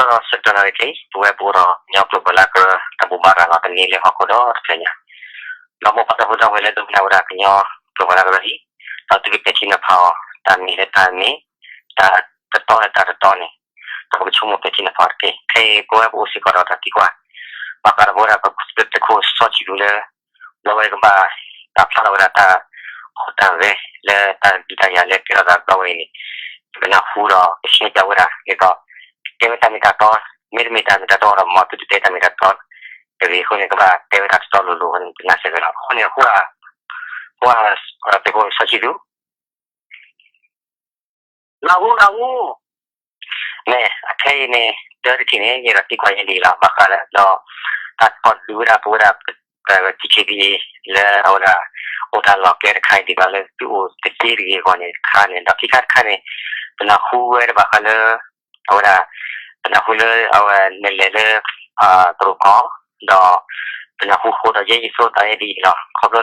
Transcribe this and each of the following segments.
ဒီးဆၢကတီၢ်နၣ်ရံၣ်ခဲအံၤ ပဝဲပအိၣ်ဒီးကညီကျိာ်ဘၣ်လၢကရၢ တၢ်ဘိးဘၣ်ရၤလီၤတန့ၢ်လၢဟီၣ်ခိၣ်ဒီတဖျၢၣ်ညါ, ဒီးမိၢ်ပၢ်ဒီပုၢ်ဒီဝဲၢ်လၢဒိကနၣ်ဝဲဒၣ်ကညီကျိာ်ဘၣ်လၢကရၢအံၤ, ဒီးသုကပဲာ်ထံနီၤဖးအီၤ တၢ်မ့ၢ်လၢတၢ်မ့ၢ်, တၢ်တတီလၢတၢ်တတီန့ၣ်, ဒီးပကဆိကမိၣ်ပဲာ်ထံနီၤဖးအီၤတက့ၢ်. ခဲအံၤပဝဲပအိၣ်စ့ၢ်ကီးဒီးတၢ်သံကွၢ် ဘၣ်ဃးဒီးပဝဲဒၣ်ပသုးခိၣ်စီၤဆံလူလၢ ဒီးအဝဲကဘၣ်တၢ်ဖျါထီၣ်ဝဲဒၣ်တၢ် ဟီၣ်တၢ်ဂဲၤလၢတၢ်ဒုးတၢ်ယၤလၢကဲထီၣ်သးဘျီဝဲအံၤန့ၣ်, ပနၢ်ဟူဒီးပရှဲပၠးဝဲဒၣ်ဒ်သိး တဲဝဲတၢ်မ့ၢ်တၢ်တီ, မ့တမ့ၢ်တၢ်မ့ၢ်တၢ်တီဒီး မ်သုတတဲတၢ်မ့ၢ်တၢ်တီတဂ့ၤအဃိန့ၣ် ကဘၣ်တဲဝဲဒၣ်တတီလိၤလိၤအဃိန့ၣ် ပနၢ်စဲးဂ့ၤလီၤ. အဃိန့ၣ် အဃိ သုးခိၣ်စီၤဆံလူ လၢဟူလၢဟူ, မ့ၢ်အခဲအံၤန့ၣ် တၢ်တထံၣ်န့ၣ် ယအဲၣ်ဒိးသံကွၢ်ယဲဒ်အံၤလီၤ. ဘၣ်ဃးဒီး တၢ်ထီၣ်ဒုးဝဲဒၣ်ပဝဲဒၣ် DKBA လၢအဝဲဒၣ် အိၣ်တၢ်လီၢ်ကျဲတခါအံၤဒ်သိးလၢသုအိၣ်တသ့တဂ့ၤအဂီၢ်န့ၣ်တခါန့ၣ်, ဒီးခံခါတခါန့ၣ် ပနၢ်ဟူဝဲဒၣ်ဘၣ်ဃးလၢ အဝဲဒၣ် ပနၢ်ဟူလၢအဝဲနလဲၤလၢ သရိာ်ကီၢ် ဒီး ပနၢ်ဟူဃိဒီးယဲယဆိသးယဲဒ်အံၤလီၤ. ခီဖျိလၢ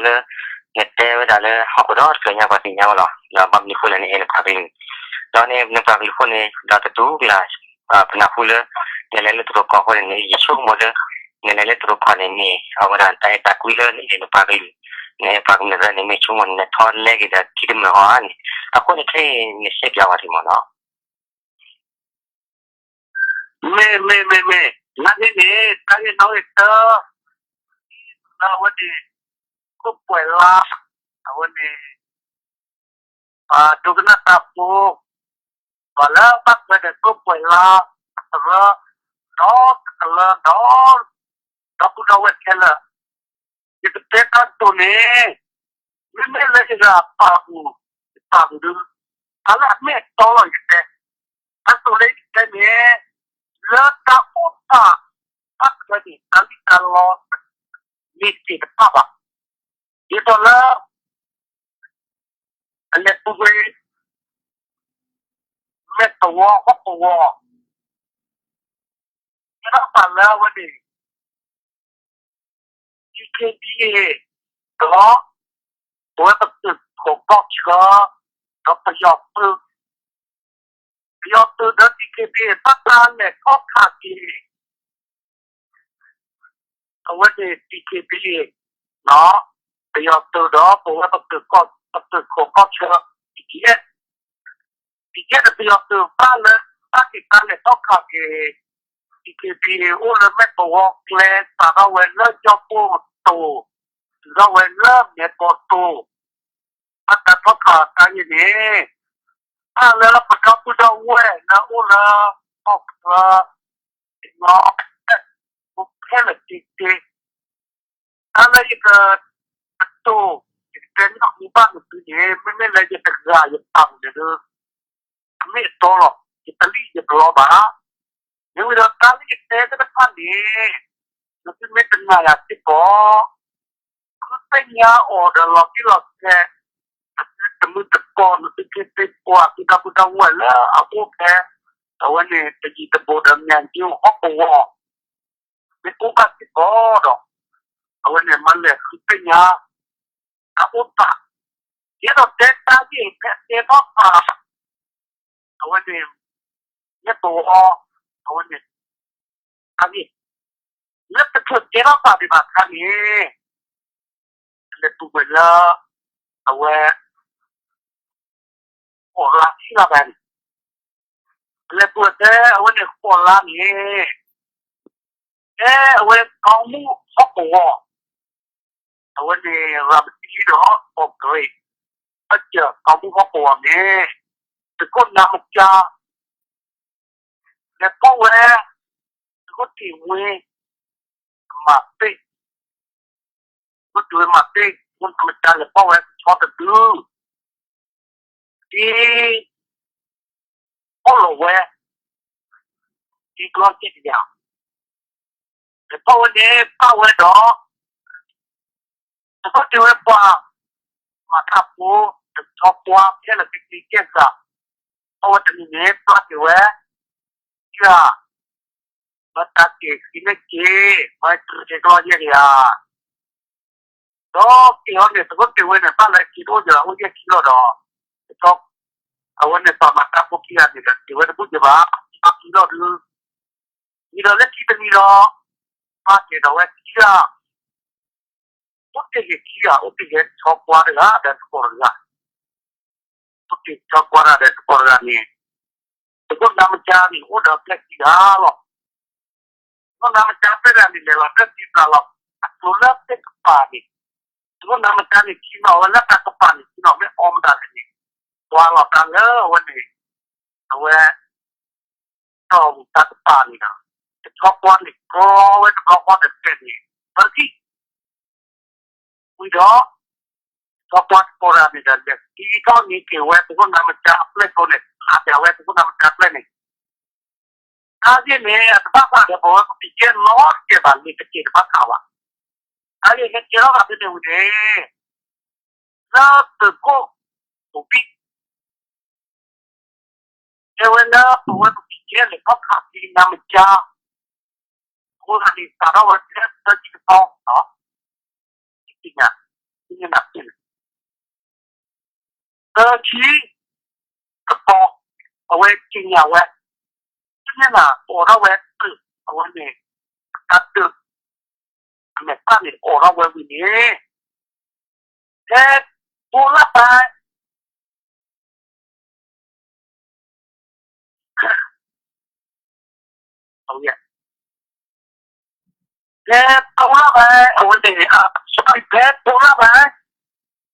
နတဲဝဲဒၣ်လၢဟီၣ်ခိၣ်ဒီတဖျၢၣ်ညါပှၤသ့ၣ်ညါဝဲလီၤ. ဒီးဘၣ်မနုၤအဃိလဲၣ်န့ၣ် အဲၣ်နပှၤကလုာ်, ဒီးန့ၣ်နပှၤကလုာ်အဃိန့ၣ် ဒီးတတူၢ်ကလာ် ပနၢ်ဟူလၢ နလဲၤလၢသရိာ်ကီၢ်အဃိန့ၣ် ယဆိကမိၣ်လၢ နလဲၤလၢသရိာ်ကီၢ်န့ၣ်မ့ၢ် အဝဲဒၣ်တၢ်အဲၣ်တၢ်ကွံလၢနအဲၣ်နပှၤကလုာ်, နအဲၣ်ပှၤကမျၢၢ်သ့န့ၣ် မ့ၢ်ဆိကမိၣ်န့ၣ် နထီၣ်လဲက့ၤဒီးထံတမၢၢ်ဟီဧါန့ၣ်, အဃိန့ၣ်ခဲအံၤန့ၣ် နရှဲပၠးဝဲဒၣ်မ့ၢ်နီၤ. မ့ၢ် မ့ၢ် မ့ၢ် မ့ၢ် နာ်က့န့ၣ် တၢ်ဂ့ၢ်နီၣ်ဂ့ၢ်တၢ လၢအဝဲန့ၣ် ကိးပှဲၤလါ အဝဲန့ၣ် ဒိကနၣ်တၢ်ဖိ ပှၤလၢဘၣ်ထွဲဒီးကိးပှဲၤလါ အသရၢ ဒီးတကလၢ ဒီး ဒီပုၢ်ဒီဝဲၢ်ခဲလၢာ် ယကတဲတၢ်ကတိၤန့ၣ် မ့မ့ၢ်လၢယဂၤပာ်ပူၤ ယပာ်ပူၤဒု တၢ်လၢအမ့ၢ်အတီလီၤယတဲ, တၢ်ကတိၤလၢယတဲန့ၣ် လၢတၢ်အိၣ်သး ဘၣ်ထွဲန့ၣ် တၢ်လံၣ်တၢ်လီ မ့ၢ်သ့ၣ်တဖၣ်ဘၣ်. ဒ်သိးလၢ အလဲၤပူၤကွံာ် မဲာ်သဝီ ဟီၣ်ကဝီၤ ကဲထီၣ်သးလၢအဝဲန့ၣ် DKBA ဒီး ပဝဲပသုးခိၣ်ကီၢ်ဆၢ ဒီးပယီၤသုး, ပယီၤသုးဒီး DKBA ဘၣ်တၢ်လဲၤထီၣ်ခးက့ၤ အဝဲန့ၣ် DKBA ပယီၤသုးဒီးပဝဲပသုးခိၣ်ကီၢ်ဆၢ BGF, BGF ဒီးပယီၤသုးဘၣ်လၢ ဘၣ်က့ၤတၢ်လဲၤထီၣ်ခးက့ၤ DKBA အိၣ်လၢမဲာ်သဝီကျဲစးထီၣ်ဝဲလၢကၠီၣ်ကိၣ်တိၤ တုၤထီၣ်ဝဲလၢမဲာ်ပိာ်တိၤ ဘၣ်တၢ်ထီၣ်ခးတၢ်ဂ့ၢ်န့ၣ် ဘၣ်လၢပဒီပုၢ်ဒီဝဲၢ်လၢအိၣ်လၢ ဟီၣ်ကဝီၤ ကညီ အိၣ်ဖဲလဲၣ်သ့သ့, တၢ်လၢယက ကတိၤ ယကတဲနၢ်ဟူဘၣ်နသုန့ၣ် မ့မ့ၢ်လၢယတဂၤယပာ်ပူၤန့ၣ်ဒီး အမ့ၢ်အတီလီၤ ယတလံၣ်ယတလီဘၣ်. မ့ၢ်ဝံၤဒီးတၢ်လၢယတဲသ့ၣ်တဖၣ်န့ၣ် နသုမ့ၢ်တနာ်ယၤစ့ၢ်ကီး ဃုသ့ၣ်ညါအီၤဒီးလီၤတံၢ်လီၤဆဲး, နသုတမုၢ်တကိး နသုက့သ့ၣ်ပှၢ် သုတၢ်ပုၢ်တၢ်ဝဲၢ်လၢအအိၣ်ဖဲ အဝဲန့ၣ် တယံၤတဘူးဒီး မၠၣ်ကၠိ ဟီၣ်ကဝီၤ မ့ၢ်အိၣ်ဘၣ်စ့ၢ်ကီးဒီး အဝဲန့ၣ် မၤလဲၤဃုသ့ၣ်ညါ တၢ်အိၣ်သး, ယအဲၣ်ဒိးတဲတၢ်ဂ့ၢ်ဖဲတဲထီၣ်သး အဝဲန့ၣ် လၢသဝီ အဝဲန့ၣ် တၢ်ဂ့ၢ် လၢတချုးတဲထီၣ်သးဒံးဘၣ်အခါန့ၣ် လဲၤပူၤကွံာ်လၢ အဝဲ ဃိးလါဆံလါဘၣ်န့ၣ် လဲၤပူၤဖဲအဝဲန့ၣ် ဃိးလါန့ၣ် ဖဲအဝဲကီၢ်မုၢ်ဟီၣ်ကဝီၤ အဝဲန့ၣ် ရၤမတံဒီး အီၣ်ကရ့ၣ် အစၢၤကီၢ်မုၢ်ဟီၣ်ကဝီၤန့ၣ် သုးခိၣ်နါမကၠါ လဲၤပိာ်ဝဲ သုးခိၣ်တ့ၢ်ဝ့ မၤသ့ၣ် သုးခိၣ်တ့ၢ်ဝ့မၤသ့ၣ် သုးခိၣ်နါမကၠါလဲၤပိာ်ဝဲဆီတဒု ဒ် အိၣ်လီၤဝဲ ဒ်ကျီၢ်စ့ၣ်တယၤ လဲၤပိာ်ဝဲန့ၣ် ပာ်ဝဲဒီး သုးခိၣ်တ့ၢ်ဝ့ပှၤ မၤတၢ်ဖိ တဆီပှၢ် ဖဲလဲၣ်က့ၤက့ၤကဲၣ်စး အဝဲတနံၤန့ၣ် ပျၢ်က့ၤဝဲ ယၤ မၤတၢ်က့ၤဃံးန့ၢ်က့ၤ မၤတၢ်က့ၤကျီၢ်ယဲၢ်ကယၤ ဒီးက့ၤအီၤန့ၣ် သုးခိၣ်တ့ၢ်ဝ့န့ၣ် ဘၣ်လၢက့ၤတအိၣ်ယၤ အိၣ်ယဲၢ်ခံလီၢ်ဒီး အဝဲန့ၣ် ပှၤမၤတၢ်ဖိခံဂၤန့ၣ်ဒီး က့ၤဝဲတဘူၣ်ယၤဘၣ် ခံလီၢ်ဒုး မံဒီးလၢခံတနံၤဒီး ပၢ်ကဲၤဒီးဝဲခံဂၤ, အိၣ်တ့ၢ်ဂ့ၤခံဂၤ, အိၣ်တ့ၢ်ဂ့ၤဆီကွၢ်တဂၤဒီးတကိးတဂၤ, အိၣ်တ့ၢ်ဆီကွၢ်တဂၤဒီးတကိးတဂၤန့ၣ်, သုးခိၣ်နါမကါန့ၣ် အိၣ်ဒီးဖျၢၣ်ခံဂၤလီၤ. သုးခိၣ်နါမကါဖျၢၣ်တဂၤန့ၣ် လဲၤလီၤဖျၢၣ်ခံဂၤလီၤ. အကျိၤလၢသ့ၣ်ကပၤန့ၣ်, သုးခိၣ်နါမကါန့ၣ် ခံနီၤဝဲလၢတၢ်ကပၤန့ၣ် ခံနီၤမ့ၢ်အီမတၤလဲၣ်န့ၣ်, ကွၢ်လီၤတၢ်လၢအဝဲန့ၣ်, အဝဲ တီၢ်မူၤတၢ်ကပၤန့ၣ်ဒီး, တဆီကွၢ်န့ၣ် ကြီဝဲတဘျီဃီဒီးတဲန့ၣ်, ပၢ်ခံ ဝံၤဒီး, ဆီကွၢ်တကိးတဂၤန့ၣ်ဒီး လဲၤသံထီၣ်န့ၢ်က့ၤဝဲသုးခိၣ်နါမကါအပျဲၢ်ကိန့ၣ်, ခးပၠးဝဲသုးခိၣ်နါမကါအပျဲၢ်န့ၣ်, တၢ်ဂ့ၢ်န့ၣ် အတဘၣ်ဃးဒီးပဝဲပံၤကဲနီတကဲဘၣ်, တကဲတဘၣ်ဃးဘၣ်. တၢ်ဂ့ၢ်ဟဲကဲထီၣ်ဘၣ်ဖဲန့ၣ်ဝံၤန့ၣ်, လၢသုးခိၣ် ပူၤဘံၣ် တဲဝဲလၢပဝဲပံၤကဲလဲၤထီၣ်ခးသံနါမကါ, အဃိသတးန့ၣ် စးထီၣ်ဝဲဖဲသၢဆံတသီ, သၢဆံ, သၢဆံတသီ, အဝဲက့ၤညါဝဲ, သ့ၣ်ညါနၤ အိးထီၣ်ဝဲသုး, အဝဲန့ၣ်, အတၢ်ဒုး, အမဲာ်သၣ်န့ၣ် အိးထီၣ်ဝဲဝံၤန့ၣ်, ဖဲ ဘိလၢဘဲ ဖဲဘိလၢဘဲ အဝဲန့ၣ်, ဖဲဘိလၢဘဲ,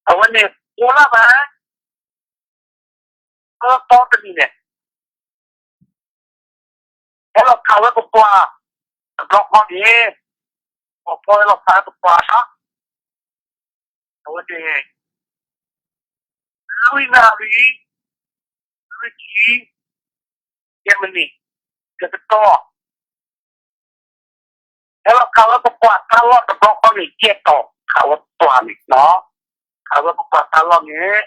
အဝဲန့ၣ် ဘိလၢဘဲ, သၢသီတနံၤန့ၣ် ဟဲလီၤခးဝဲပပှၢ်, တဘျီဃီန့ၣ်, ပှၤဖီဟဲလီၤခးဝဲပပှၢ်, အဝဲန့ၣ်, လွံၢ်နၣ်ရံၣ်, လွံၢ်ဆံ, ယဲၢ်မံးနံး, ကကတီၢ်, ဟဲလီၤခးဝဲပပှၢ်တၢ်လီၢ်တဘျီဃီန့ၣ် ယဲၢ်တီၤ ခးဝဲပပှၢ်န့ၣ်, ခးဝဲပပှၢ်တၢ်လီၢ်န့ၣ်,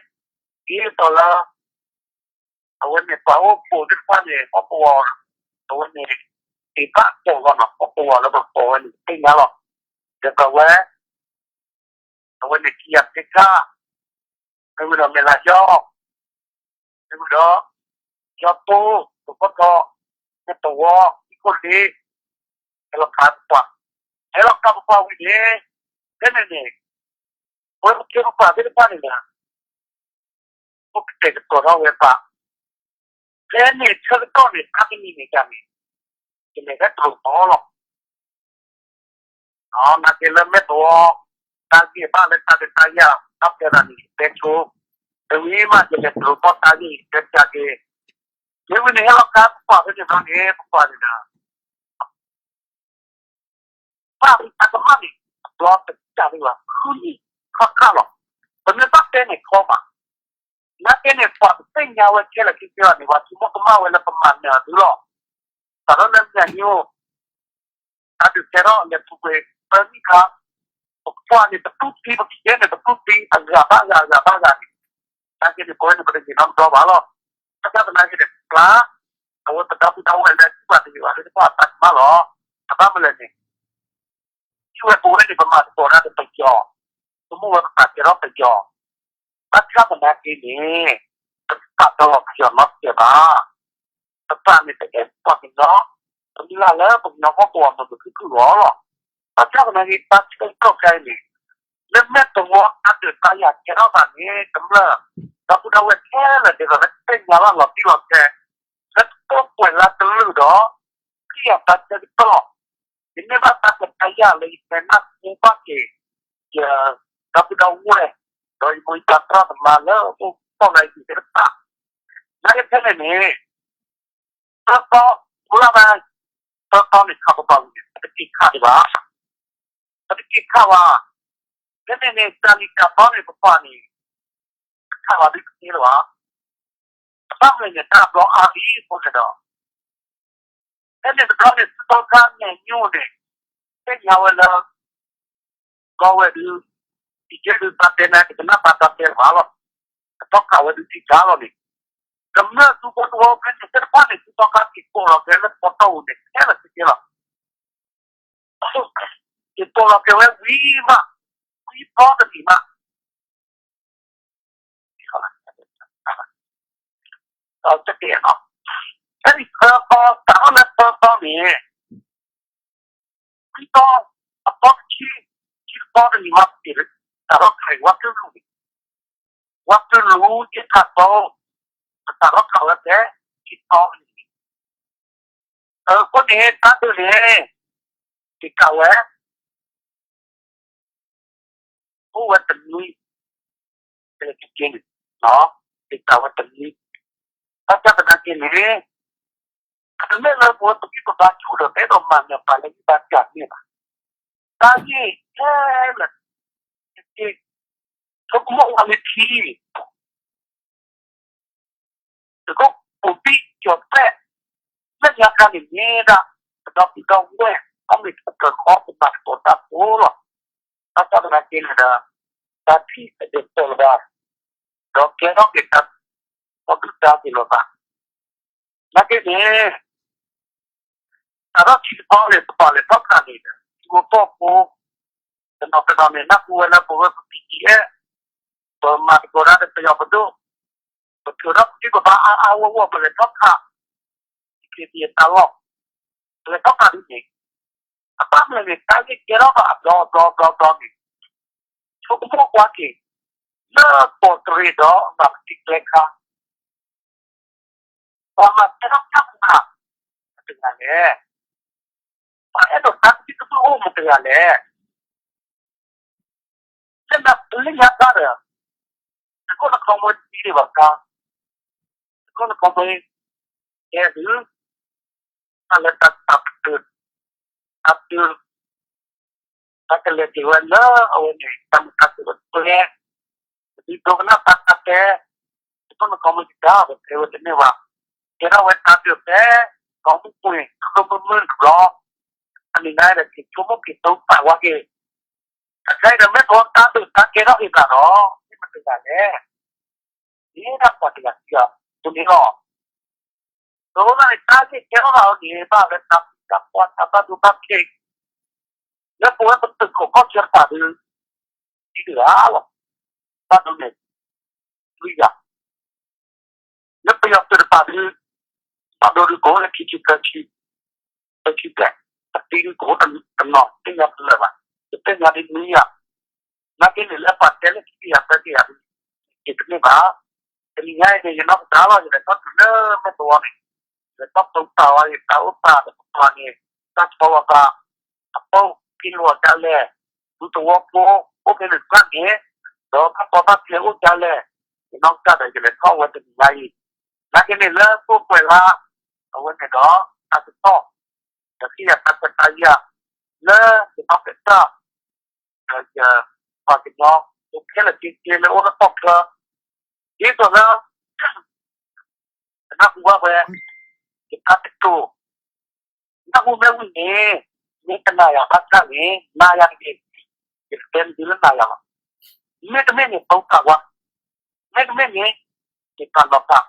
ဒ်သိးလၢ အဝဲန့ၣ်ပှၤအိၣ်ပိာ်သ့ၣ်တဖၣ်န့ၣ် ဟီၣ်ကဝီၤ, အဝဲန့ၣ်, သ့ၣ်ဘၣ်ကိးဂီၤနီၤ ဟီၣ်ကဝီၤလၢပကိးဝဲန့ၣ် သ့ၣ်ညါလီၤ. ဒီးပဝဲ, အဝဲန့ၣ်ခံဂၤသ့ၣ်တဖၣ်, မ့ၢ်ဝံၤဒီးမဲာ်လၤယီၢ်, မ့ၢ်ဝံၤဒီး, ယီၢ်တိ, သကိးထီ, မ့ၢ်တဝီ, သံခိၣ်လ့, ဟဲလီၤခးပပှၢ်, ဟဲလီၤခးပပှၢ်ဝံၤန့ၣ်, ဖဲန့ၣ်န့ၣ်, ပဝဲပကဲပပှၢ်သ့ၣ်တဖၣ်န့ၣ်ဒီး အိၣ်ကတဲာ်ကတီၤထီၣ်ဝဲပှၤ, ဖဲန့ၣ်ဆၢကတီၢ်န့ၣ် တၢ်တနံၤန့ၣ်တၢ်န့ၣ်, ယလဲၤဖဲတရိၤထီလီၤ. နာ်က့လၢမဲာ်တဝီ, တၢ်ဂ့ၢ်ဘၣ်လၢတၢ်ဒုးတၢ်ယၤ, တၢ်ဖဲဒၣ်န့ၣ် ယတဲဆိ, တဝံၤမး ယလဲၤတရိၤထီၣ်တၢ်ဂ့ၢ် ယတဲပၠးက့ၤ, မ့ၢ်ဝံၤန့ၣ် ဟဲလီၤခးပပှၢ်ဖဲန့ၣ်ဘျီန့ၣ် ပပှၢ်န့ၣ်ဒီး ဘၣ်မတၤကမၣ်န့ၣ် အဘျီတကးဒံးဘၣ် ဃုနံၣ်ခါခါလီၤ. ပမ့ၢ်ဘၣ်တဲန့ၣ်ခီဘၣ်, နာ်က့န့ၣ် ပှၤတသ့ၣ်ညါဝဲခဲလၢာ်ခဲဆ့ဘၣ်န့ၣ် ပှၤဆိကမိၣ်ကမၣ်ဝဲလၢပမၤနၢၤအီၤဒုလီၤ. စးထီၣ်လၢမုၢ်နံၤအိၣ်, တၢ်ဒုးကဲထီၣ်လဲၤပူၤကွံာ် သၢနံၣ်ခါ, ပကွၢ်န့ၣ်တပူၤသံ ပကယဲၢ်န့ၣ်တပူၤသံ အဂၤဘၣ်ဂၤ အဂၤဘၣ်ဂၤန့ၣ်, နာ်က့န့ၣ် ပဝဲန့ၣ် ပတဂ့ၤနီတဘျီဘၣ်လီၤ. ဘၣ်ဆၣ်သနာ်က့န့ၣ် ပျၢ်, အဝဲပဒီပုၢ်ဒီဝဲၢ်လၢထံၣ်ဘၣ်တဂ့ၤဘၣ်လၢတဖၣ်အသးကမၣ်လီၤ. အဘၣ်မနုၤလဲၣ်န့ၣ် ထံၣ်ဝဲပဝဲန့ၣ် ပမၤသကိးတၢ်ဒီးပယီၤ, ပမ့ၢ်ဝဲပပာ်စၢၤထီၣ်ပယီၤ, ဘၣ်ဆၣ်သနာ်က့န့ၣ်, ပပာ်တလီၤပယီၤနီတစဲးဘၣ်. ပပာ်န့ၣ် ပအဲၣ်ပှၤကညီ, ပမုၢ်လၢ်လၢပကညီဟီၣ်ကဝီၤမၤမုာ်ခုၣ်ခုၣ်လီၤလီၤ. ဘၣ်ဆၣ်သနာ်က့ တၢ်ဆၢကတီၢ်ခဲအံၤန့ၣ်, လၢမဲာ်တဝီတၢ်ဒုးတၢ်ယၤကဲထီၣ်သးန့ၣ် ကမျၢၢ်, ဒီပုၢ်ဒီဝဲၢ်ခဲလၢာ်ဒ်သိးလၢသ့ၣ်ညါဘၣ်လီၤတံၢ်လီၤဆဲး, လၢတၢ်ကွဲးလၢတလုာ်ဒီး, ခရံာ်အတၢ်ဆၢကတီၢ်, ယမ့ၢ်ဘၣ်တၢ်ဒုးတၢ်ယၤလၢယတဲနၢ်ဟူဘၣ်က့ၤ, ယ, ဒီပုၢ်ဒီဝဲၢ်, ဒီးယမိၢ်ယပၢ်သရၣ်သမါလၢအိၣ်ကီၢ်လၢယသ့ၣ်တဖၣ်, နာ်က့ဖဲန့ၣ်န့ၣ် သၢသီ, ဘိလၢဘၣ်, သၢသီန့ၣ်ခးပပှၢ်ဝံၤန့ၣ် ပတက့ၤခးဒံးဘၣ်, ပတက့ၤခးဘၣ်, ဖဲန့ၣ်န့ၣ် တၢ်နံၤတၢ်သီန့ၣ် ပပှၢ်န့ၣ်, တခးဘၣ်ဒုးတသ့လၢၤဘၣ်, အဘၣ်မနုၤန့ၣ် တၢ်ဘျီအါလံအဃိန့ၣ်ဒီး, ဖဲန့ၣ်တဘျီန့ၣ် သုးသီခါမဲာ်ညိၣ်န့ၣ်, သ့ၣ်ညါဝဲလၢ ကီဝဲဒုး, ယကဲဒုးတၢ်တဲန့ၣ် ယကနၣ်ဘၣ်တၢ်တဲလၢၤဘၣ်လီၤ, အတီၢ်ခးဝဲဒုးထံၣ်ကါလီၤန့ၣ်, ကမျၢၢ်သူဖိတဝီဖဲန့ၣ်သ့ၣ်တဖၣ်န့ၣ် သုးသီခါက့ၤကိးလီၤက့ၤလၢသီတီၢ်ပူၤန့ၣ် ခဲလၢာ်ခဲဆ့လီၤ, က့ၤကိးလီၤက့ၤဝဲဝံၤမး, ဝံၤဘျီတနံၤမး တကဲး, ဖဲန့ၣ်သၢသီ, စးထီၣ်လၢသၢသီန့ၣ်, ခံသီ, အသီတဆံ, ခံသီတနံၤမး ပက့ၤစးထီၣ်ခးအံၤ ဝါကလုာ်န့ၣ်, ဝါကလုာ်က့ဖးသီ, ပစးထီၣ်ခးဝဲဖဲခံသီန့ၣ်, အဃိန့ၣ် တၢ်ဒုးန့ၣ် က့ၤကးဝဲ အိၣ်ဝဲတနွံ, ကဲက့ၤန့ၣ်, က့ၤကးဝဲတနွံ, ဘၣ်ဆၣ်သနာ်က့န့ၣ် တမ့ၢ်လၢပဝဲပဂံၢ်ပဘါဆူၣ်ဒီး ပအဲၣ်ဒိးမၤနၢၤပှၤလၢဂံၢ်ဘါစၢ်န့ၣ်ဘၣ်. တၢ်ဂ့ၢ်ခဲလၢာ်, ဆိကမိၣ်ဝဲလၢခံ သုးခိၣ်ပိာ်ဘံၣ်ကၠီၤသဲး လၢညါခါန့ၣ်မ့ၢ်ဒၣ် ပဒီပုၢ်ဒီဝဲၢ် အမ့ၢ်ပကဃီပမၤသကိးတၢ်ဖိလီၤ. ဘၣ်ဆၣ်သနာ်က့န့ၣ်ဒီး တၢ်ထံၣ်တဒဲးကီးလၢၤဘၣ်, ဒီးကဲထီၣ်က့ၤတၢ် ဒီးဒုၣ်ဒါက့ၤလီၤဘၣ်. နာ်က့န့ၣ် စးထီၣ်ခံသီန့ၣ် ပပာ်လဲၤထီၣ်ခးန့ၣ် ထံဖိကီၢ်ဖိ တနီၤတနီၤန့ၣ် နၢ်ဟူဝဲလၢပဝဲပ ပီၣ်အ့ၣ် ပမၤသကိးတၢ်ဒီးပယီၤပဒိၣ်, ပထုးထီၣ်ပဂံၢ်ပဘါအါအါဂီၢ်ဂီၢ် ပလဲၤထီၣ်ခး က့ၤပယီၤတၢ်လီၢ်, ပလဲၤထီၣ်ခးဒ်န့ၣ်, အဘၣ်မနုၤန့ၣ် တၢ်ဂ့ၢ်ကဲထီၣ်ဘၣ်အဘျီအဘျီအဘျီအဘျီန့ၣ် ဆိကမိၣ်ကွၢ်က့ၤ လၢကီၢ်တရံးဒီးမၤပတံၤကျဲခါ ပှၤမၤကဲထီၣ်တၢ်မၤ မတၤတဂၤလဲၣ်. ပှၤအဲၣ်ဒိးတၢ်ကသုၣ်ကသီၣ်အိၣ်မတၤတဂၤလဲၣ်. လၢနၤလၢညါခါဒီး သုးခိၣ်နခီမ့ၢ်တသံဒံးဘၣ်ခါ, သုးခိၣ်နခီမ့ၢ် ကဲသု တၢ်လၢတၢ်ပတုာ် တၢ်ပတုာ် တၢ်ကလဲၤက့ၤဝဲလၢအဝဲန့ၣ် တၢ်မုာ်တၢ်ခုၣ်အကျဲ, ပဒုးဒိကနၣ်တၢ်တၢ်တဲ, သုးခိၣ်နခီမ့ၢ်ကဒါ ပတဲဝဲတန့ၢ်ဘၣ်, ကဲထီၣ်ဝဲတၢ်ဒုးဖဲ ကီၢ်မုၢ်ပှ့ၤ ကီၢ်မုၢ်မုၢ်တဘျီ, အန့ၣ်န့ၣ်ဒီး က့ၤဆိကမိၣ်က့ၤ တိစၢ်ဝဲက့ၤ, အခဲအံၤဒီး မ့ၢ်ပဝဲတၢ်ဒုးတၢ်ကဲထီၣ်က့ၤသးဒီး မ့ၢ်မတၤတဂၤလဲၣ်. မ့ၢ်ဒၣ်ပှၤတဂၤခံဂၤ ပန့ၣ်လီၤ. အဃိသတးန့ၣ် တၢ်ဂ့ၢ်ကဲထီၣ်သးအီၤန့ၣ် ဘၣ်လၢတၢ်သံတၢ်ပှၢ် တၢ်ဘၣ်ဒိဘၣ်ထံး လၢပဝဲပသုးခိးကီၢ်ဆၢတဖၣ်ဒုး ဒ်တဂၤလီၤ. ဘၣ်ဒိန့ၣ် လွံၢ်ဂၤ, လၢပယီၤသုးတဖၣ်ဒုး ဘၣ်ဒိဒုးကအိၣ်လၢခံဆံသၢဆံ, သၢဆံဘျဲၣ်, အသံဒုးကအိၣ်တနီၤ သ့ၣ်ညါတလၢာ်ဘၣ်, တသ့ၣ်ညါဒ်နွံဂၤ, နာ်က့န့ၣ် လၢပှၤတဲလၢခံကယၤသၢကယၤဒုး က့ၤတန့ၢ်ဘၣ်. တနံၤညါအံၤန့ၣ် ယနီၢ်ကစၢ်လီၤယလဲၤထီၣ်တုၤလၢမဲာ်သဝီန့ၣ်, လဲၤထီၣ်တိစၢ်ဝဲ ယတၢ်အိၣ်သးဒီးပပှၤန့ၣ်, တၢ်ဆီဝဲဘၣ်, အပိၢ်က့ၤလီၤဒ်လဲၣ်, ဒူသဝီဖိ အိၣ်ဖဲန့ၣ်တဖၣ်န့ၣ်, ဒီးဘၣ်ကီဘၣ်ခဲအိၣ်ဒ်လဲၣ်, ယနီၢ်ကစၢ်ဒီးယလဲၤထီၣ်ဝဲတနံၤညါအံၤ, နာ်က့န့ၣ်လၢပှဲၤပှဲၤလၢ အဝဲန့ၣ်ဒီး တၢ်ကစီၣ် ဒီးဟ့ၣ်ယၤတၢ်ခွဲးတၢ်ယာ် လၢယဘၣ်ပဲာ်တၢ် ဒီးယပှၤကညီ ခဲလၢာ်ခဲဆ့လၢအိၣ်လၢကီၢ်ချၢ ဒ်သိးလၢ ကနၢ်ဟူဘၣ်ဝဲ ယတၢ်ကတိၤ နၢ်ဟူမ့ၢ်ဝံၤန့ၣ် မ့ၢ်ကနၤယၤဘၣ်ဆၣ်န့ၣ် နၤယၤတဂ့ၤ, ယကတဲနသုလၢနၤယၤလီၤ. မ့တမ့ၢ်န့ၣ် တိစၢ်ဝဲ, မ့တမ့ၢ်န့ၣ် ယပာ်လီၤပာ်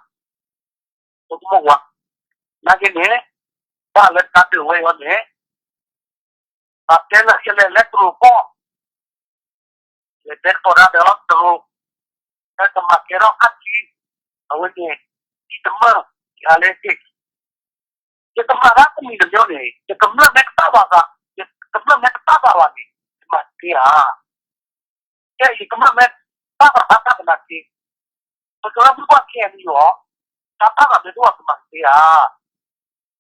ဆိကမိၣ်ဝဲ, နာ်က့န့ၣ် ဘၣ်လၢတၢ်ဒုးဝဲအံၤန့ၣ် ပှၤတဲလၢယလဲၤလၢတရူးကီၢ် လဲၤတဲသကိးတၢ်ဒီးတရူး, လၢကမၤကဲထီၣ်အါထံ, အဝဲန့ၣ် ယတမၢၢ် ယၤလဲၣ်သ့ၣ်, ယကမၤတၢ်တမံၤတမံၤန့ၣ် ယကမျၢၢ်မ့ၢ်တဘၣ်ဘၣ်သး, ယကမျၢၢ်မ့ၢ်တဘၣ်ဘၣ်ဘၣ်န့ၣ် ယမၤတသ့ဧါ. ကဲယကမျၢၢ်မ့ၢ်ဘၣ်ဘၣ်ဘၣ်သနာ်က့ ပကရၢမိၢ်ပှၢ်ခဲအံၤန့ၣ်အီၤ တၢ်ဘၣ်ဘၣ်မ့ၢ်တအိၣ်ဘၣ် ကမၤတသ့ဧါ.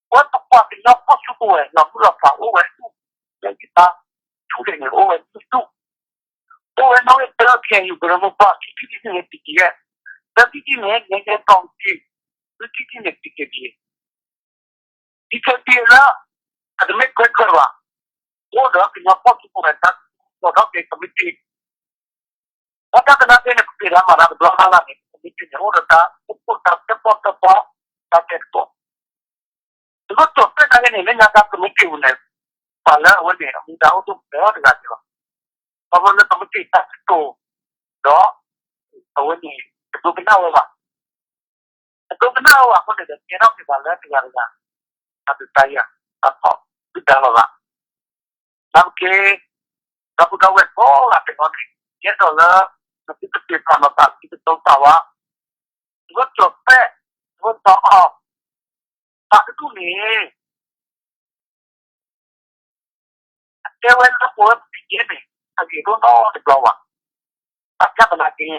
ပဝဲပပှၤကညီဖီၣ်စုကဝဲၤ လီၤမုၢ်လီၤဖးအိၣ်ဝဲဒူၣ် လၢယတၢ်ထူၣ်န့ၣ် အိၣ်ဝဲဒူၣ်ဒူၣ်, အိၣ်ဝဲနီၣ်ဂံၢ်သၢ ခဲအံၤ ကရၢမိၢ်ပှၢ် ခံထံၣ်တထံၣ်န့ၣ် ပံၤကံၤယဲၢ်, သၢထံၣ်တထံၣ်န့ၣ် ငဲၤကဲကီၢ်ကံၤ, သၢထံၣ်တထံၣ်န့ၣ် ပံၤကံၤယဲၢ် ဒ်ခဲတံလၢ အတမ့ၢ်ခွဲးခွဲးဘၣ်, အိၣ်ဒီးကညီဖီၣ်စုကဝဲၤတၢ် ကီၢ်ထီၣ်က့ၤကမံးတံာ်, ဒီးတၢ်ကနၣ်သ့န့ၣ် ပက့ၤလၢမၤတၢ်တဘျီလၢ်လၢ်န့ၣ် ကမံးတံာ်န့ၣ် အိၣ်ဒီးတၢ်အိၣ်ဖှိၣ်တၢ်တၢၣ်ပီၣ်တၢၣ်ပီ တၢ်တဲသကိး, သုးခိၣ်ကၠီၤသဲးနာ်က့န့ၣ် လၢညါခါကမံးတံာ်ပူၤန့ၣ် ပှၤလၢအဝဲန့ၣ် အမူဒါအိၣ်ဒိၣ်ကတၢၢ်တဂၤန့ၣ်လီၤ. ခီဖျိလၢကမံးတံာ်တၢ်ကတိၤ ဒီး အဝဲန့ၣ် တဒိကနၣ်ဝဲဘၣ် တဒိကနၣ်ဝဲဘၣ်အဃိန့ၣ်ဒီး ကဲထီၣ်က့ၤသးလၢတဂၤတဂၤ တၢ်ဒုးတၢ်ယၤ တၢ်ဖီၣ်ဒုၣ်ဒါလီၤသး, နာ်က့ ဒီပုၢ်ဒီဝဲၢ်ကိးဂၤဒဲးန့ၣ် ယအဲၣ်ဒိးလၢ နသုတပ့ၤဖးနီၤသး သုတတိစၢ်ဝဲ, သုဝဲကျိာ်ပဲၣ် သုဝဲတီအီၤ သးတဒူၣ်န့ၣ် တဲဝဲလၢပဝဲပကယဲၢ်န့ၣ် အဂ့ၤဒိၣ်နီတဘျီဘၣ်. ဘၣ်ဆၣ်သနာ်က့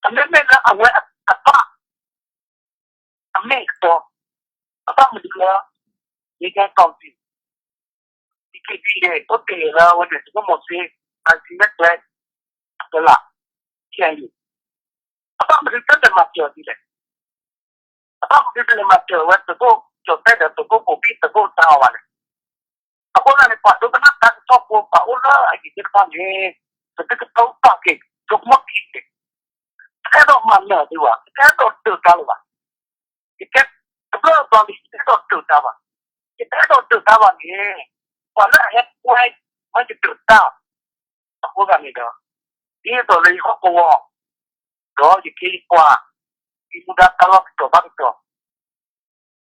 အမ့မ့ၢ်လၢအဝဲအဘၣ် အမ့ၢ်အတီ အဘၣ်မနုၤလၢ ယဲယဲတီၢ်စံး DKBA အိၣ်တ့ၢ်လၢအဝဲန့ၣ် သုးခိၣ်မိၤၡ့ အစံးမ့ၢ်ကျဲ အကလး KNU အဘၣ်မနုၤတလဲၤမၤစၢၤဒ်လဲၣ်. အဘၣ်မနုၤတလဲၤမၤစၢၤဝဲသုးခိၣ်ကၠီၤတဲၣ်ဒီးသုးခိၣ်ဘိၤဘံၣ်သုးခိၣ်တၢ်အီၤဘၣ်လဲၣ်. အဃိသတးန့ၣ် ပှၤဒိကနၣ်တၢ်ကစီၣ်ဖိ ပှၤအိၣ်လၢအယံၤသ့ၣ်တဖၣ်န့ၣ် ပသုတကတိၤပာ်က့ၤ ဒိကမီၣ်ခံန့ၣ် တအဲၣ်ဒိးမၤနၢၤသုဘၣ်, တအဲၣ်ဒိးဒုးတၢ်လၢၤဘၣ်. ယတဲတဘျီဘျီလံ ယတအဲၣ်ဒိးဒုးတၢ်ဘၣ်. ယတအဲၣ်ဒိးဒုးတၢ်ဘၣ်န့ၣ် ပှၤလၢအဟဲကွဲ မ့ၢ်ယဒုးတၢ် အဃိသတးန့ၣ်ဒီး ဒ်သိးလၢယဟီၣ်ကဝီၤ ဒီးယခ့ယပှၤ ယမူဒါတၢ်လီၢ်တတီၤဘၣ်တတီၤ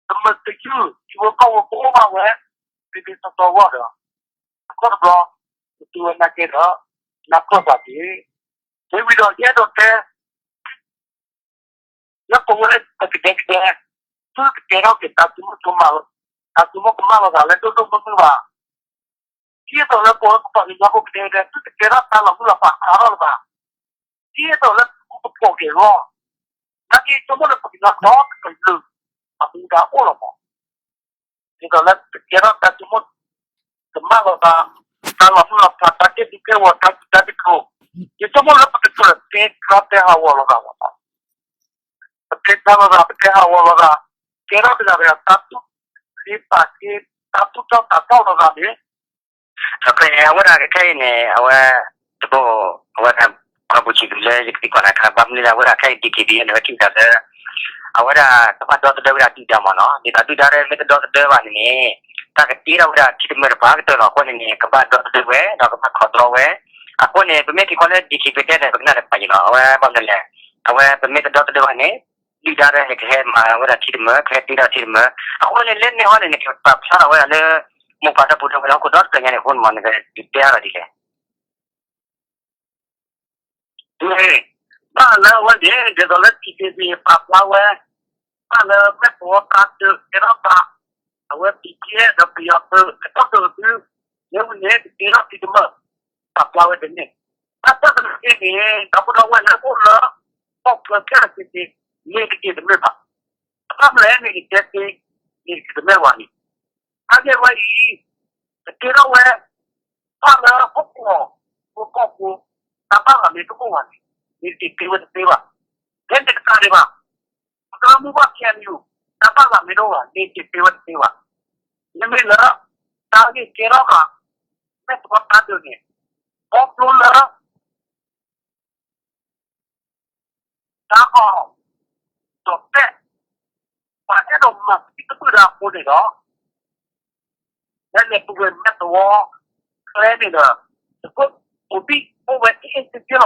ကမၢကယုၢ် ယဝဲကီၢ်ဝဲကအိၣ်ဘၣ်ဝဲ ဒ်ဒ်သိးသိးအဂီၢ်ဒီး အခီၣ်တဘျီ ပတုၤဝဲနာ်က့ဒီး နၢ်ပၢၢ်ပှၤက့ၤ မ့ၢ်ဝံၤဒီးယအဲၣ်ဒိးတဲ လၢပဝဲပကဒဲကဒဲ သုတကဲထီၣ်က့ၤတၢ်သုးမုၢ်သုးမၤ တၢ်သုးမုၢ်ကမၣ်လိာ်သးလၢဒိၣ်ဒိၣ်မုၢ်မုၢ်ဘၣ်. ဒ်သိးလၢပဝဲပပှၤကညီဖိကဒဲကဒဲ သုတကဲထီၣ်တၢ်လီၤမုၢ်လီၤဖးအါထီၣ်လၢၤဘၣ်. ဒ်သိးလၢပကဖှီၣ်က့ၤအဂီၢ် နာ်က့ဆိကမိၣ်လၢပကညီဒီတကလုာ် အမူဒါအိၣ်လီၤမး. ဒ်သိးလၢပကဲထီၣ်တၢ်ဆိကမိၣ် ကမၣ်လိာ်သး တၢ်လီၤမုၢ်လီၤဖး တၢ်ကဲဘျုးကဲဝီၤ တၢ်စူၢ်တၢ်သးတကၠိ ယဆိကမိၣ်လၢပကတၢၢ်တဲဖျါတဲဟးဂီၤလိာ်သးမး ပတဲဖျါလိာ်သး ပတဲဟးဂီၤလိာ်သး ကဲထီၣ်တဂၤတဂၤ တၢ်သူၣ်က့ၣ်ပာ်က့ၣ် တၢ်သူၣ်ထီၣ်သးထီၣ်လိာ်သးန့ၣ် အဝဲဒၣ်ခဲအံၤန့ၣ် အဝဲ တဘိ အဝဲ ပှၤဘူၣ်စံၣ်ဒုးလၢယကသံကွၢ်နၤခါ ဘၣ်မနုၤလၢအဝဲဒၣ်ခဲအံၤ DKBA န့ၣ် အဝဲထံၣ်ဝဲဒၣ်လၢ အဝဲဒၣ်ကဘၣ်ဒီသဒၢဝဲဒၣ်ဒုၣ်ဒါမးနီၤ ဒ်သိးဒုၣ်ဒါမ့ၢ်တဒီသဒၢဘၣ်န့ၣ်န့ၣ် တၢ်ကတ့ထီၣ်ဝဲဒၣ်ထံတမၢၢ်တပၤကတၢၢ်လီၤ. အဃိန့ၣ်န့ၣ် ကဘၣ်ဒီသဒၢဝဲ ဒီးကဘၣ်ခီၣ်ဒီဝဲ အဃိန့ၣ် ပမ့ၢ်က့ၤကွၢ်လၢ DKBA တဲန့ၣ် ပကနၣ်တပာ်ယံၤလီၤ. အဝဲဘၣ်မနုၤလဲၣ် အဝဲပမ့ၢ်တဒီသဒၢဘၣ်န့ၣ် ဒုၣ်ဒါဒီးန့ၣ် ကဟဲမၤဝဲဒၣ်ထံတမၢၢ် ကဟဲတ့ထီၣ်ထံတမၢၢ် အဃိန့ၣ် လၢန့ၣ်ဟီန့ၣ် နကပာ်ဖျါထီၣ်ဝဲဒၣ်လၢ မိၢ်ပၢ်ဒီပုၢ်ဒီဝဲၢ်လၢဟီၣ်ခိၣ်ဒီတကယၤန့ၣ် အဃိန့ၣ်မး နကဒုးတဲအါထီၣ်ဒ်လဲၣ်. ဘၣ်လၢအဝဲန့ၣ် ဒ်သိးလၢ DKBA ပာ်ဖျါဝဲ ဘၣ်လၢမဲၢ်ပဝီတၢ်ဒုးကဲထီၣ်သး အဝဲ BGF ဒီးပယီၤသုး ကတီၢ်ဒုးသု လၢဝဲန့ၣ် ကကဲထီၣ်ထံတမၢၢ် ပာ်ဖျါဝဲဒ်န့ၣ် ဘၣ်ဆၣ်သနာ်က့န့ၣ် ဒီပုၢ်ဒီဝဲၢ်လၢအိၣ်လၢ ကီၢ်ချၢခဲလၢာ်ခဲဆ့ မ့ၢ်တက့ၢ်တမ့ၢ်ဘၣ်. ဘၣ်မနုၤလဲၣ်န့ၣ် ယတဲသ့ မ့ၢ်တက့ၢ်တမ့ၢ်ဘၣ်န့ၣ် အဂ့ၢ်ဝဲအံၤ ကကဲထီၣ်ဝဲ ဘၣ်လၢဟီၣ်ကဝီၤ ဖိကီၢ်ဖိ တၢ်ဘၣ်ဂၤမ့ၢ်တအိၣ်ဘၣ်န့ၣ် မ့ၢ်တက့ၢ်တမ့ၢ်ဘၣ် ဖဲန့ၣ်တကးဒံးဘၣ် ပကမူဘၣ် KNU တၢ်ဘၣ်ဂၤမ့ၢ်တအိၣ်ဘၣ် မ့ၢ်တက့ၢ်တမ့ၢ်ဘၣ် မ့မ့ၢ်လၢ တၢ်ဂ့ၢ်ကဲထီၣ်ဘၣ် မဲၢ်ပဝီတၢ်ဒုးန့ၣ် ခီဖျိလၢ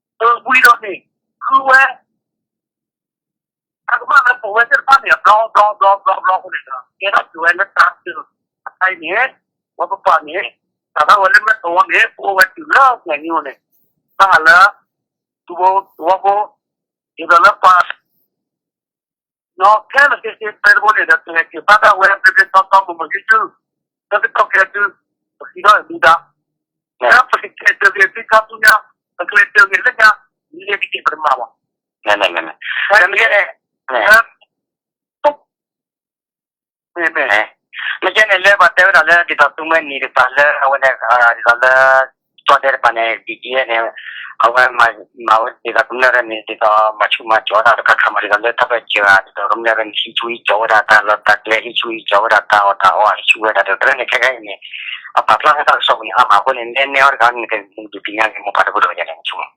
တၢ်အီၣ် ဒီးပဲၣ် ပှၤအဲၣ်ဒိးမၤသံတမုာ်တၢ်အဃိန့ၣ်ဒီး လဲၤလဲၤပဝဲမဲၢ်သဝီ ကျဲန့ၣ်ဒီး သုးခိၣ်ဘိၤဘံၣ်အိၣ်ဝဲအ့ၣ်အ့ၣ်စ့ၢ်ကီးလီၤ. အဝံၤဒီးန့ၣ် ဃုဝဲ တၢ်ကမၣ်လၢပဝဲသ့ၣ်တဖၣ်န့ၣ် အဘျီဘျီဘျီဘျီဘျီအဃိန့ၣ်ဒီး ကဲထီၣ်က့ၤဝဲလၢတၢ်စၢၤအတၢ်အံၤန့ၣ် ဝဲပပှၤန့ၣ် စးထီၣ်ဝဲလၢမဲၢ်သဝီန့ၣ် ပအိၣ်ဝဲတုၤလၢညါန့ၣ် ဘၣ်ဃးလၢ ဒူဖိသဝီဖိ ဒ်သိးလၢပှၤ နီၢ်ခဲလၢာ်ခဲဆ့ ဖဲတဘိန့ၣ်ဒီး ကလဲၤက့ၤဘၣ်ဒၣ်ဝဲ ဘျ့ဘျ့တီတီ မုာ်မုာ်ယုၢ်ယုၢ် လၢကတီၢ်ခဲဒု ပစံးထီၣ်အမူဒါ လၢပကကဲဒုးက့ၤသ့ခါဆူညါ ပကလဲၤဒုးက့ၤလၢညါ လဲၤက့ၤပတမၤဘၣ် မ့ၢ် မ့ၢ် မ့ၢ် မ့ၢ် မ့ၢ် မ့ၢ် မ့ၢ် မ့ၢ် မ့ၢ် မ့ၢ် မ့ၢ် မ့ၢ် မ့ၢ် မ့ၢ် မ့ၢ်ကဲန့ၣ်လၢပှၤတဲဝဲဒၣ်လၢဒ်သိးသုးမုၢ်နံၤတကပၤလၢအဝဲန့ၣ် ဒ်သိးလၢ ကီၢ်ဒဲတကပၤန့ၣ် ဒ်ကဲန့ၣ် အဝဲမၤဝဲဒ်သိးကမျၢၢ်ရၢန့ၣ် ဒ်သိးမၤဆူၣ်မၤကၠီၤတၢ်တခါခါမး ဒ်သိးလၢတၢ်ဘၢၣ်စၢၤဧါ ဒ်သိးကမျၢၢ်ရၢန့ၣ် ဟံးဆူၣ်ဟံးကၠီၤဝဲဒၣ်တၢ်လီၢ်တၢ်ကျဲ ဟံးဆူၣ်ဟံးကၠီၤဝဲဒၣ်တၢ်အီၣ်တၢ်အီ ဟံးဆူၣ်ဝဲဒၣ်ဒီး တရၢန့ၣ် ခဲခဲအံၤန့ၣ် အပာ်ဖျါထီၣ်တၢ်ကစီၣ်ပူၤန့ၣ် အါမးအဃိန့ၣ် နဲနဲအီၤတခါန့ၣ် နကဒုးသ့ၣ်ညါန့ၣ် မိၢ်ပၢ်တဘိဒီးယၤန့ၣ် ဆိကမိၣ်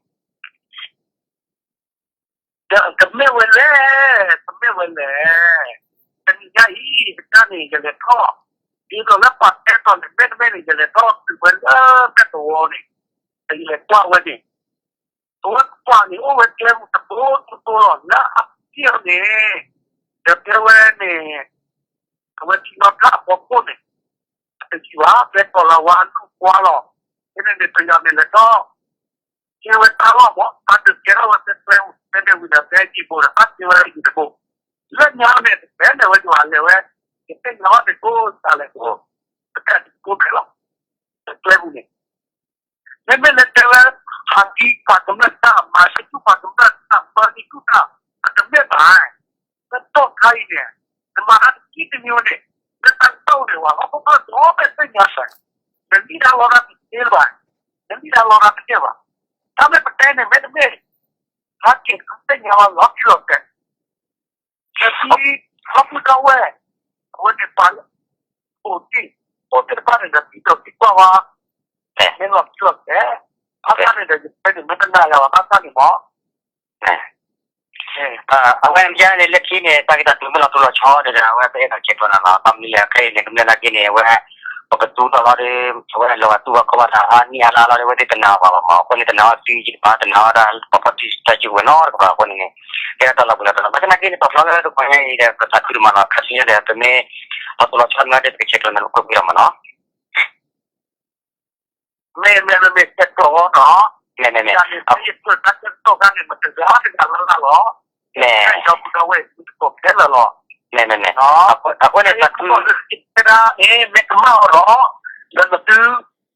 ဒီးကမ့ၢ်ဝဲလဲၣ်, ကမ့ၢ်ဝဲလဲၣ်. တနံၤညါအံၤ ကစၢ်န့ၣ် ယလဲၤထီၣ်, ဒ်သိးလၢပှၤတဲတီၤန့ၣ် မ့တမ့ၢ်န့ၣ် ယလဲၤထီၣ်တုၤဝဲလၢမဲၢ်သဝီန့ၣ်, ယလဲၤကွၢ်ဝဲန့ၣ်, အဝဲပှၤန့ၣ် အိၣ်ဝဲကျဲမုၢ်တဘိတဘိလီၤ လၢအဖံးအီၤန့ၣ်, ဒီးတဲဝဲန့ၣ်, အဝဲထံနီၤဖးအဖီခိၣ်န့ၣ်, အတယံာ်ဘၣ် ဖဲကီၢ်လၤဝါအနူၢ်ကွၢ်လီၤ, ဖဲန့ၣ်န့ၣ် ပယီၤန့ၣ်လဲၤထီၣ် ကဲဝဲတၢ်လီၢ်မး တၢ်ဒုးကဲထီၣ်ဝဲဖဲ ဖဲန့ၣ်ဝံၤဒီး ဖဲယံၤဘိဒီး တၢ်ကဲဝဲယံၤတဘိ, လၢညါန့ၣ် တဖဲန့ၣ်ဝဲယွၤလဲၤဝဲ, ယသ့ၣ်ညါဘၣ်န့ၣ် ကိးစးလဲၣ်ကိး, ပတၢ်ဒုးကိးဖဲလီၤ. န့ၣ် မ့မ့ၢ်လၢတဲဝဲ ဟးကံပှၤကမျၢၢ်တၢ် မၤစၢၤကံပှၤကမျၢၢ်တၢ် မၤစၢၤကံတၢ် အတမ့ၢ်ဘၣ်. လၢတီၢ်ခါအံၤန့ၣ် နမၤတၢ်တမံၤတမံၤန့ၣ် လၢတၢ်ကတီၢ်န့ၣ် ပှၤဟီၣ်ခိၣ်ဒီဘ့ၣ်သ့ၣ်ညါစ့ၢ်, နမ့ၢ်ဒၣ်လီတၢ်တသ့လၢၤဘၣ်, နမ့ၢ်ဒၣ်လီတၢ်တသ့ဘၣ်. တၢ်မ့ၢ်ပတဲန့ၣ် မ့တမ့ၢ် ဟးက့ၤသ့ၣ်ညါဝဲလီၤတံၢ်လီၤဆဲး နသု ဟီၣ်ခိၣ်ဒီဝဲၢ် အဝဲန့ၣ်ပှၤလၢ အိၣ်တ့ၢ် အိၣ်သ့ၣ်တဖၣ်န့ၣ်ဒီး သံဒိးသံကွၢ်ဝဲ မ့ၢ်လီၤတံၢ်လီၤဆဲး ဘၣ်ဆၣ်န့ၣ်ဒီး ယတဲန့ၣ် မ့ၢ်တနာ်ယၤဘၣ် ဘၣ်ဆၣ်န့ၣ်မ့ၢ် အဝဲမ့ၢ်န့ၣ် လၢခံန့ၣ် တၢ်ဂ့ၢ်တၢ်ကျိၤမ့ၢ်လီၤတိၢ်လီၤဆီဒီး အဝဲပအဲၣ်ဒိးဆဲးကျိးနၤလီၤ. ဘၣ်မနုၤလဲၣ် ခဲအံၤန့ၣ် ကမျၢၢ်နာ်က့န့ၣ် အဝဲ ပကသူထီၣ်လီၤဒီး အဝဲလီၤဂာ်သူၣ်ဘၣ်ခီၣ်ဘၣ်ဒီး အါနံၣ်အါလါလီၤဒီး အဝဲသ့ၣ်တနာ်ဘၣ်ဘၣ်မး. အဃိန့ၣ် တနာ်အီၤသုယံၤတဘၣ် တနာ်အီၤဒၣ် ပှၤဖီၣ်တံၢ်တၢ်စုကဝဲၤနီတကပၤအဃိန့ၣ်န့ၣ် ကဲတၢ်လီၤပှဲၤလီၤတၢ်လီၤ. ဘၣ်ဆၣ်နာ်က့န့ၣ် ပှၤဖျီလၢတကီၢ်ညါအံၤဒီး ပသးခုဒိၣ်မးလီၤ. ခါဆူညါဒီး ပမ့ၢ် လီၤတိၢ်လီၤဆီမ့ၢ်ဒီး ပကဆဲးကျိးနၤလၢကွ့ၢ်ကွ့ၢ်လီၤမးနီၤ. မ့မ့ၢ်မ့မ့ၢ် ဆဲးကျိးအီၤနီၤ, မ့မ့ၢ်မ့မ့ၢ် ယပၢၢ်တၢ်ဆၢကတီၢ်ခါန့ၣ် မတဂၤတဂၤလၢ်လၢ်လီၤ, မ့ၢ် ဒီပုၢ်ဒီဝဲၢ် သုတကိးခဲလၢာ်လီၤ, မ့မ့ၢ်မ့မ့ၢ် အဃိန့ၣ် သးခု တဲဒၣ်အ့ မ့ၢ်ကမၣ်အီၤဒီး လၢနသု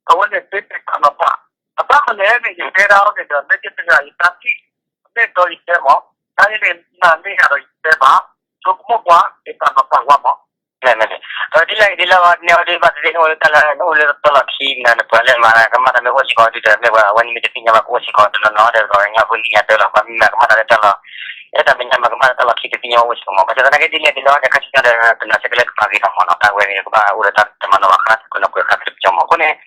အဝဲန့ၣ် သ့တ့ၢ်တၢ်နီၤဖး, အဘၣ်မနုၤလဲၣ်န့ၣ် ယတဲဒၣ်အီၤန့ၣ်ဒီး လၢယတဂၤယတၢ်ထံၣ် မ့ၢ်ဒီးယတဲမး, တၢ်အံၤန့ၣ် နာ်န့ၢ်ယၤဒီးယတဲဘၣ်, ဆိကမိၣ်ကွၢ် တ့ၢ်တၢ်နီၤဖးကွၢ်မး မ့ၢ်မ့ၢ်မ့ၢ်, ဒ်လဲၣ်ဂ့ၤဒ်လဲၣ်ဂ့ၤ နဲအီၤဒ်ဘၣ်သ့ၣ်သ့ၣ် နအိၣ်လၢတၢ်လၢ နအိၣ်လၢတၢ်လီၢ်ခံမ့ၢ် နပှၤလၢမၤကမၣ်တၢ်မ့ၢ်အိၣ်စ့ၢ်ကီးဒ်ဒီး မ့ၢ်ပှၤအဝဲန့ၣ်မ့ၢ်တသ့ၣ်ညါဘၣ်ကအိၣ်စ့ၢ်ကီးတနီၤနီၤဒီး ပှၤကညီဖိသ့ၣ်ညါတၢ်လီၤ ပှၤမ့ၢ်မၤကမၣ်တၢ်လၢတၢ်လီၢ် အဲၣ်တၢ်မဲာ်ညါမၤကမၣ်တၢ်လီၢ်ခံတသ့ၣ်ညါအိၣ်စ့ၢ်ကီးမး ဘၣ်ဆၣ်သနာ်က့ဒ်လဲၣ်ဒ်လဲၣ်ဂ့ၤ ခါဆူညါဒီး တနာ်စ့ၢ်ကီးလၢကမၤဂ့ၤထီၣ်မးနီၤ တၢ်ဝဲန့ၣ် ကဘၣ်အိၣ်ဒီးတၢ်တမၤနီၣ်ဘၣ်ဃး ကနီၢ်ကွဲးဃာ်သ့ၣ်ပကီမး အဃိန့ၣ်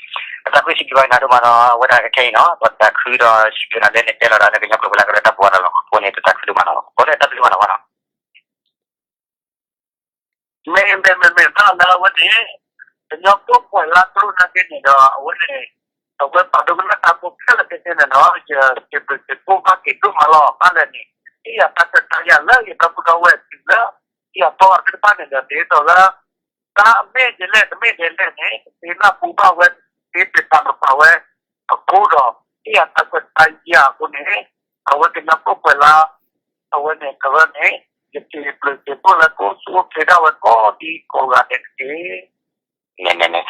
ပသးခုစံးဘျုးဘၣ်နၤဒိၣ်မးနီၤ အဝဲဒၣ်ခဲအံၤနီၤ ပသးခုဒီးစံးဘျုးနၤလၢနတဲလီၤဒီး လၢကညီကျိာ်ပူၤလၢကရၢတၢ်ဘှီတၢ်လီၢ်အဃိန့ၣ် ပသးခုဒိၣ်မးနီၤ အဃိန့ၣ် တၢ်ဘျုးမးနီၤ မ့ၢ်မ့ၢ်မ့ၢ်မ့ၢ် တၢ်လၢအဝဲန့ၣ် ကညီကျိာ်ပူၤလၢကရၢနာ်က့န့ၣ်ဒီး အဝဲန့ၣ် အဝဲပာ်ဒိကနၣ်တၢ်ဖိခဲလၢာ်ခဲဆ့န့ၣ်ဒီး ယစံးဘျုးစံးဖှိၣ်ဘၣ်က့ၤဒိၣ်မးလီၤ ဘၣ်လဲၣ်န့ၣ် ဒ်ယတၢ်ခွဲးတၢ်ယာ်လၢယဒီပုၢ်ဒီဝဲၢ်တုၤလၢ ယတီၢ်အီၤသ့ၣ်တဖၣ်န့ၣ်ဒီး ဒ်သိးလၢ တၢ်အမ့ၢ်ဒ်လဲၣ်တမ့ၢ်ဒ်လဲၣ်န့ၣ် သ့နၢ်ပူၤဘၣ်ဝဲ သ့တ့ၢ်တၢ်နီၤဖးဝဲ အဃိဒီး ဒ်ယတၢ်ခွဲးတၢ်ယာ်အဃိန့ၣ် အဝဲကညီကျိာ်ပူၤလၢ အဝဲန့ၣ်ကရၢန့ၣ် ယစံးဘျုးစံးဖှိၣ်လၢကအိၣ်ဆူၣ်အိၣ်ချ့ဒၣ်ဝဲကိးဒံကိးဂၤဒဲးတက့ၢ် မ့ၢ်မ့ၢ်မ့ၢ်,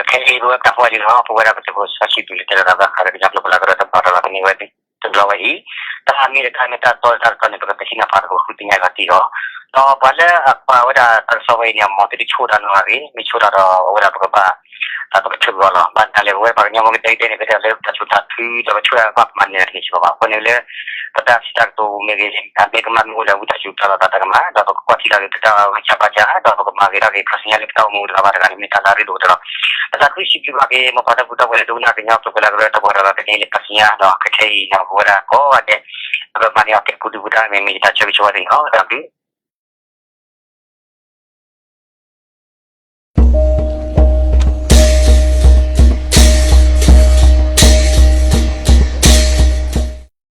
ခဲအံၤပဝဲပတၢ်ဟူးဂဲၤလီၤ ပဝဲဒၣ်ပသုးဖိစီဆှံပူၤလၢတဲလီၤတၢ်ဘၣ်ဃးဒီးကညီကျိာ်ပူၤလၢကရၢတၢ်ဘှီတၢ်လီၢ်ကန့ၢ်ဝဲတဘျီဝဲအံၤ, တၢ်မ့ၢ်တၢ်မ့ၢ်တၢ်တီတၢ်တတီန့ၣ် ပကပစံးနၢ်ပၢၢ်တကဃုသ့ၣ်ညါလီၤတံၢ်အီၤ, ဒီးပှၤလၢအကွၢ်ဝဲဒၣ်တၢ်ကစီၣ်ဝဲအံၤန့ၣ် အမ့ၢ်သုတဆိၣ်တၢ်နီတဂၤဂ့ၤ, မ့ၢ်ဆိၣ်တၢ်ဒီးအဝဲဒၣ်ပကဘၣ် ပကထုးက့ၤအီၤလီၤ. ဘၣ်မနုၤလဲၣ် ပဝဲပှၤကညီဖိကတဲကတဲန့ၣ် ပတဲလၢပတၢ်ဆိၣ်တၢ်ထု ဒီးပဆိၣ်တၢ်ကဘၣ်မၤန့ၢ်တၢ်တဂ့ၤစ့ၢ်ကီးဘၣ်. အဃိန့ၣ်လၢ ပတၢ်စံးတၢ်ကတိၤမ့ၢ်ဂ့ၤ, အမ့ၢ်ကမၣ်မ့ၢ်အိၣ်ဒီး ဝံသးစူၤတၢ်လီၢ်တၢ်ကမၣ်, ဒီးပကကွၢ်ထံလီၤက့ၤပတၢ်ဂံၢ်စၢ်ဘါစၢ်, ဒီးပကမၤဂ့ၤထီၣ်က့ၤခါဆူညါလၢပတၢ်အိၣ်မူတဂၤဘၣ်တဂၤန့ၣ် မ့ၢ်တၢ်လၢအရ့ဒိၣ်ကတၢၢ်လီၤ. ပသးခုစံးဘျုးဘၣ်က့ၤ မိၢ်ပၢ်ဒီပုၢ်ဒီဝဲၢ်လၢဒိကနၣ်ကညီကျိာ်ပူၤလၢကရၢတၢ်ဘှီတၢ်လီၢ်ကန့ၢ်လံခါဆူညါ ဒီးခဲခဲအံၤန့ၣ် ပဝဲဒၣ်ကိးဂၤဒဲး ပကမၤန့ၢ်အီၤကဲကုဒုပူၤတၢ် မ့ၢ်မ့ၢ်ယတၢ်ဆၢဂ့ၤဆၢဝါသ့ၣ်န့ၣ်လီၤ. တၢ်ဘျုး